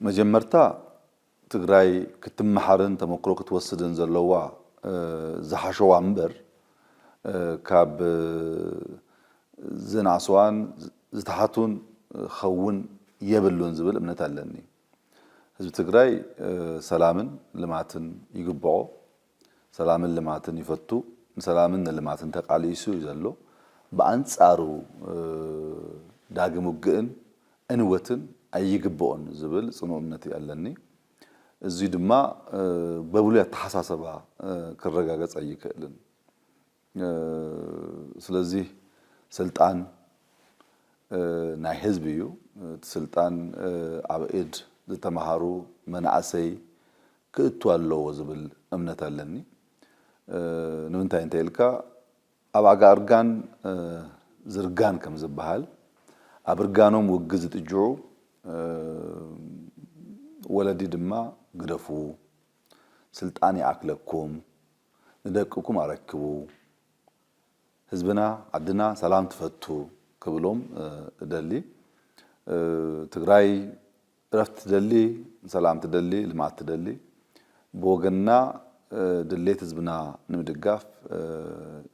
መጀመርታ ትግራይ ክትመሓርን ተመክሮ ክትወስድን ዘለዋ ዝሓሸዋ እምበር ካብ ዝነኣስዋን ዝተሓቱን ክኸውን የብሉን ዝብል እምነት ኣለኒ። ህዝቢ ትግራይ ሰላምን ልማትን ይግብኦ። ሰላምን ልማትን ይፈቱ። ንሰላምን ንልማትን ተቃሊሱ እዩ ዘሎ። ብኣንጻሩ ዳግም ውግእን ዕንወትን ኣይግብኦን ዝብል ጽኑዕ እምነት ኣለኒ። እዚ ድማ በብሉይ ኣተሓሳሰባ ክረጋገጽ ኣይክእልን። ስለዚህ ስልጣን ናይ ህዝቢ እዩ። እቲ ስልጣን ኣብ ኢድ ዝተምሃሩ መናእሰይ ክእቱ ኣለዎ ዝብል እምነት ኣለኒ። ንምንታይ እንተ ኢልካ ኣብ ኣጋ እርጋን ዝርጋን ከም ዝበሃል ኣብ እርጋኖም ውግእ ዝጥጅዑ ወለዲ ድማ ግደፉ፣ ስልጣን ይኣክለኩም፣ ንደቅኩም ኣረክቡ፣ ህዝብና ዓድና ሰላም ትፈቱ ክብሎም እደሊ። ትግራይ እረፍቲ ትደሊ፣ ሰላም ትደሊ፣ ልምዓት ትደሊ። ብወገንና ድሌት ህዝብና ንምድጋፍ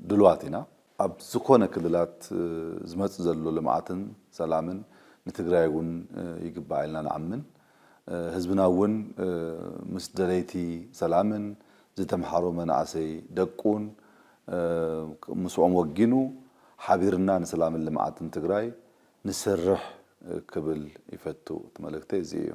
ድልዋት ኢና። ኣብ ዝኾነ ክልላት ዝመጽእ ዘሎ ልምዓትን ሰላምን ንትግራይ እውን ይግባእ ኢልና ንኣምን። ህዝብና እውን ምስ ደለይቲ ሰላምን ዝተምሓሩ መናእሰይ ደቁን ምስኦም ወጊኑ ሓቢርና ንሰላምን ልምዓትን ትግራይ ንሰርሕ ክብል ይፈቱ። እቲ መልእክተይ እዚ እዩ።